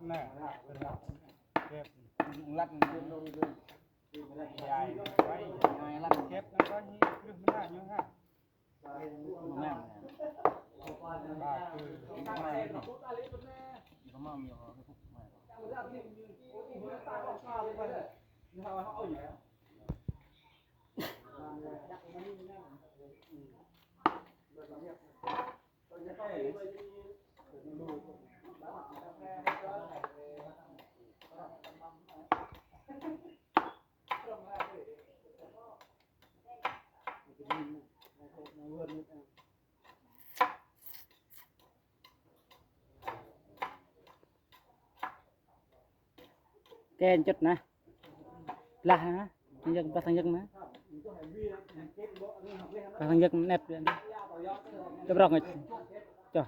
Lab, lab, lab, lab, Ke ncud na, plag na, plag thaj yeeb na, plag thaj yeeb neb, cov rog, cov